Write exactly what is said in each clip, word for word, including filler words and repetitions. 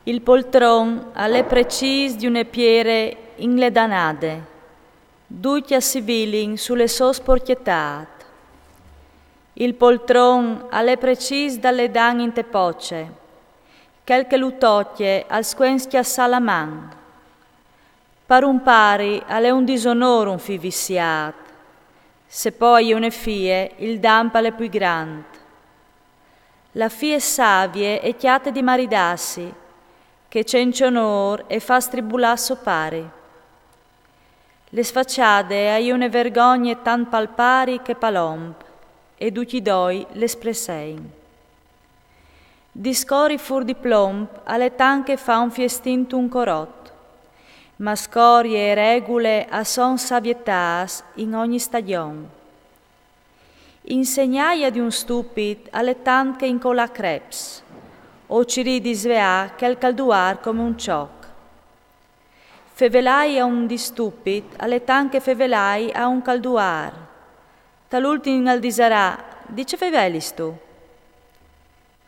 Il poltron al è precîs di une piere inledanade. Ducj a si vilin su le sô sporcjetât. Il poltron al è precîs dal ledan inte pocje. Chel che lu tocje al scuen scjassâ la man. Par un pari al è un disonôr un fi vissiât. Se po e je une fie, il damp al è plui grant. La fie savie e cjate di maridâsi, che cence onôr e fâs tribulâ so pari. Le sfaçade e je une vergogne tant pal pari che pal om, e ducj i doi le spressein. Discori fûr di plomp al è tant che fâ un fiestin tun corot, ma scorie e regule a son savietâts in ogni stagjon. Insegnâi a di un stupit al è tant che incolâ creps, o cirî di sveâ chel che al duar come un çoc. Fevelâi a un di stupit al è tant che fevelâi a un che al duar. Tal ultin al disarà: «Di ce fevelistu?»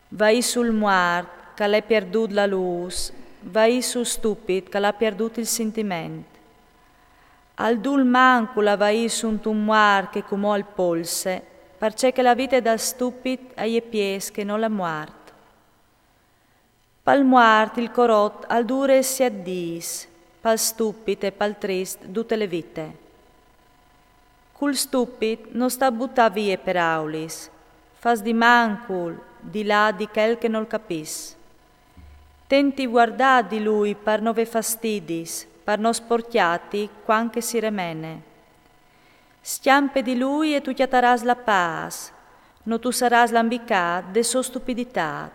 Vaî sul muart che al è pierdût la lûs, vaî sul stupit che al à pierdût il sintiment. Al dûl mancul a vaî suntun muart che cumò al polse, parcè che la vite dal stupit e je piês che no la muart. Pal muart il corot al dure siet dîs, pal stupit e pal trist dute le vite. Cul stupit no sta butâ vie peraulis, fâs di mancul, di là di chel che nol capìs. Ten di vuardâ di lui par no vê fastidis, par no sporcjâti cuant che si remene. Scjampe di lui e tu cjatarâs la pâs, no tu sarâs lambicât de sô stupiditât.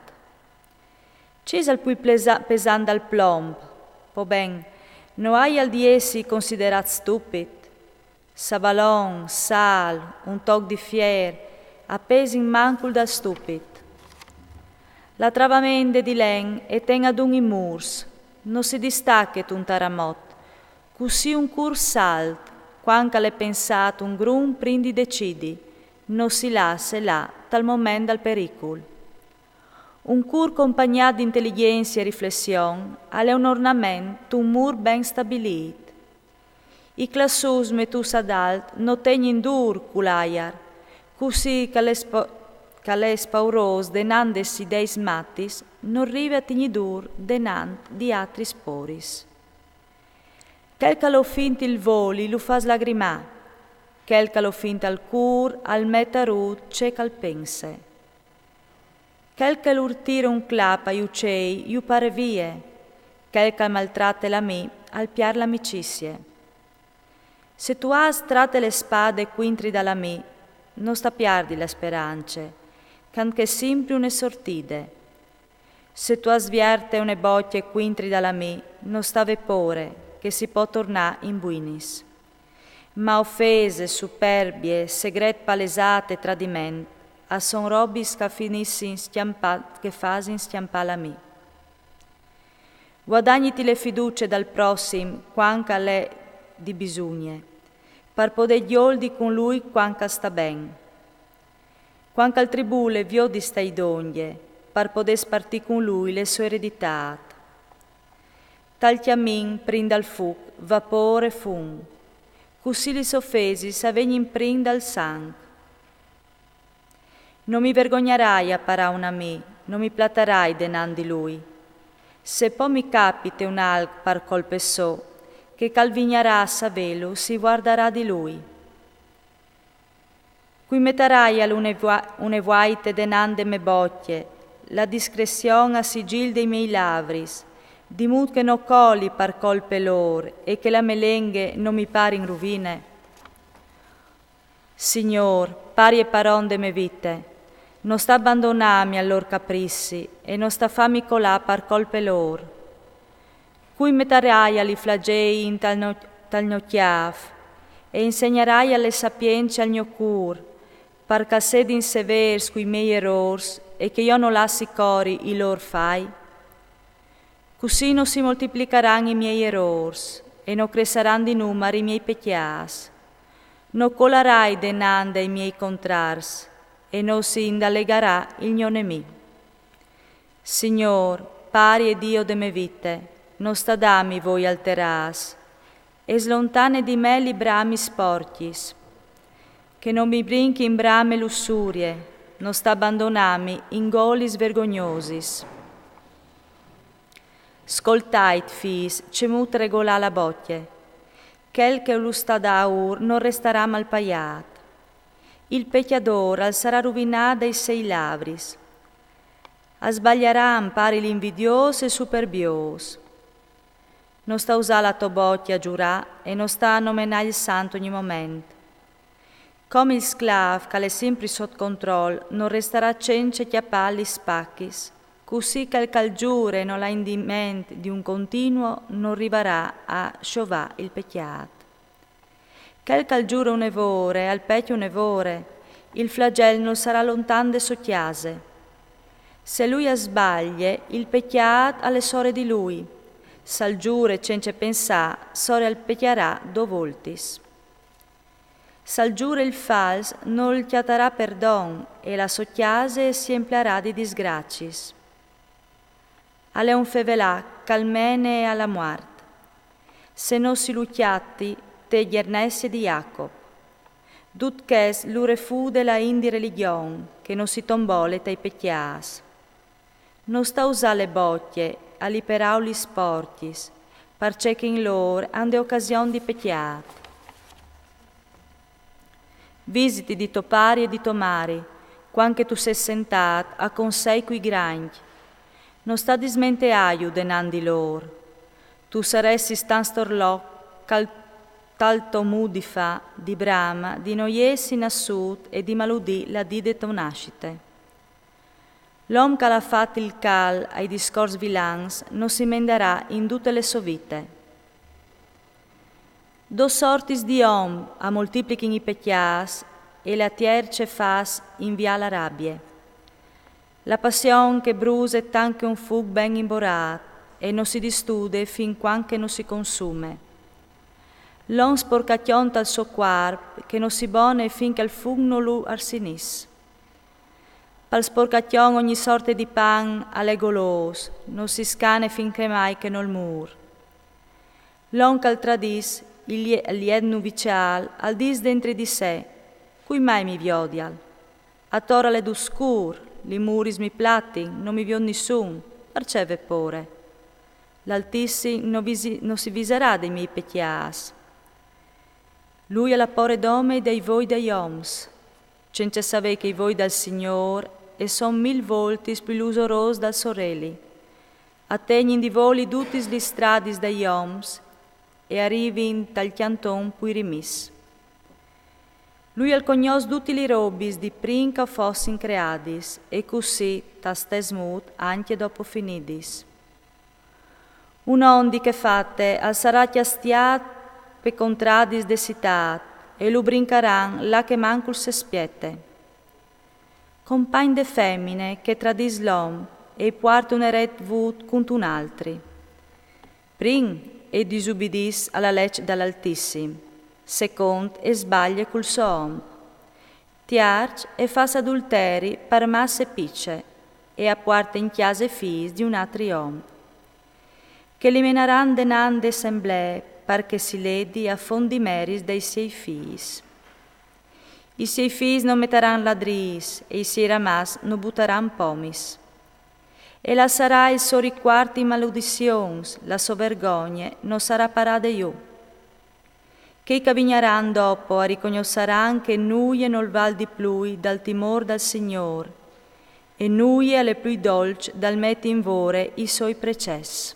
Ce isal plui plesa-, pesant dal plomp? Po ben, no aial di jessi considerât stupit? Savalon, sâl, un toc di fier, a pesin mancul dal stupit. La travamende di len e ten adun i mûrs, no si distacje tun taramot, cussì un cûr salt, cuant che al è pensât un grum prin di decidi, no si lasse lâ tal moment dal pericul. Un cûr compagnât di inteligjence e riflession al è un ornament tun mûr ben stabilît. I classuts metûts adalt no tegnin dûr cul aiar, cussì che al è spa-, che al è spaurôs denant des ideis matis, nol rive a tignî dûr denant di atris poris. Chel che al ofint il voli lu fâs lagrimâ, chel che al ofint al cûr al met a rut ce che al pense. Chel che lur tire un clap ai ucei ju pare vie, chel che al maltrate l'amì al piert l'amicizie. Se tu âs trate le spade cuintri dal amì, no sta pierdi la sperance, ch'ant che simpri une sortide. Se tu âs vierte une bocje cuintri dal amì, no sta vê pôre, che si pò tornâ in buinis. Ma ofese, superbie, segret palesât e tradiment a son robis che a finissin scjampâ, che fasin scjampâ l'amì. Guadagniti le fiducie dal prossim cuant che al è di bisugne, par podê gjoldi cun lui cuant che al sta ben. Cuant che al tribule, viodis stai dongje, par podê spartî cun lui le sô ereditât. Tal cjamin, prin dal fûc, vapôr e fum, cussì lis ofesis a vegnin prin dal sanc. No mi vergognarai a parâ un amì, no mi platarai denant di lui. Se po mi capite un alc par colpe sô, che ch'al vignarà a savêlu si vuardarà di lui. Cui metaraial une vua-, une vuaite denant de mê bocje, la discrezion a sigîl dai miei lavris, di mût che no coli par colpe lôr e che la mê lenghe no mi pari in ruvine? Signôr, pari e paron de mê vite, no sta bandonâmi al lôr caprizi e no sta fâmi colâ par colpe lôr. Cui metaraial i flagei intal gno, tal gno cjâf e insegnaraial le sapience al gno cûr, par che a sedin sevêrs cui miei erôrs e che jo no lassi cori i lôr fai? Cussì no si moltiplicaran i miei erôrs e no cressaran di numar i miei pecjâts. No colarai denant dai miei contrârs e no si indalegarà il gno nemì. Signôr, Pari e Dio de me vite, no sta dami voi alterâs, e slontane di me li brami sporcjis. Che no mi brinchi in brame lussurie, no sta bandonami in golis vergognosis. Scoltait, fîs, cemût regolâ la bocje. Chel che lu sta daûr nol restarà malpaiât. Il pecjadôr al sarà ruvinât dai siei lavris. A sbaljaran pari l'invidiôs e il superbiôs. No sta usâ la tô bocje a zurâ e no sta nomenâ il sant ogni moment. Come il sclâf che al è simpri sot control nol restarà cence cjapâ lis pachis, cussì chel che al zure e nol à in ment di un continuo nol rivarà a sciovâ il pecjât. Chel che al zure une vore, al pecje une vore, il flagel nol sarà lontan de sô cjase. Se lui al sbalie, il pecjât al è sore di lui. S'al zure cence pensâ, sore al pecjarà dô voltis. S'al zure il fals, nol cjatarà perdon e la sô cjase si emplarà di disgraciis. Al è un fevelâ che al mene a la muart. Se no si lu cjati te gjernessie di Jacop. Dut chest lu refude la int di religjon, che no si tombole tai pecjâts. No sta usâ le bocje a li peraulis sporcjis, parcè che in lôr a 'nd è ocasion di pecjât. Visiti di to pari e di tô mari, cuant che tu sês sentât a consei cui grancj. No sta dismenteâju denant di lôr. Tu saressis tant storlot che al tal to mût di fâ, di brama, di no jessi nassût e di maludî la dì de tô nascite. L'om che al à fat il cjal ai discors vilans no si mendarà in dute le sô vite. Dôs sortis di om a moltiplichin i pecjâts e la tierce fâs inviâ la rabie. La passion che bruse tant che un fûc ben imborât e no si distude fin cuant che no si consume. L'om sporcacjon tal so cuarp che no si bone fin che il fûc no lu arsinìs. Pal sporcacjon ogni sorte di pan al è golôs, no si scane fin che mai che nol mûr. L'om che al tradìs il je-, il jet nuviçâl al dîs dentri di se: «Cui mai mi viodial?» Ator al è dut scûr, li muris mi platin, no mi viôt nissun, parcè vê pôre? L'Altissim no visi-, no si visarà dai miei pecjâts. Lui al à pôre dome dai voi dai oms, cence savê che i voi dal Signôr e son mil voltis plui lusôrs dal soreli. A tegnin di voli dutis lis stradis dai oms e a rivin tal cjanton plui rimìs. Lui al cognòs dutis lis robis di prin che a fossin creadis e cussì, tal stes mût, ancje dopo finidis. Un om di chê fate al sarà cjastiât pe contradis de citât e lu brincaran là che mancul se spiete. Compagn de femine che tradìs l'om e i puarte un eret vût cuntun altri. Prin, e disubidìs a la leç dal Altissim, secont, e sbalie cul so om. Tierç, e fâs adulteri par masse pice e a puarte in cjase fîs di un altri om. Che li menaran denant de semblee par che si ledi a font di meris dai siei fîs. I siei fîs no metaran ladrîs e i siei ramaçs no butaran pomis. E lassarà il so ricuart in maludizions, la sô vergogne no sarà parade jù. Chei che a vignaran dopo a ricognossaran che nuie nol vâl di plui dal timôr dal Signôr, e nuie al è plui dolç dal meti in vore i soi precets.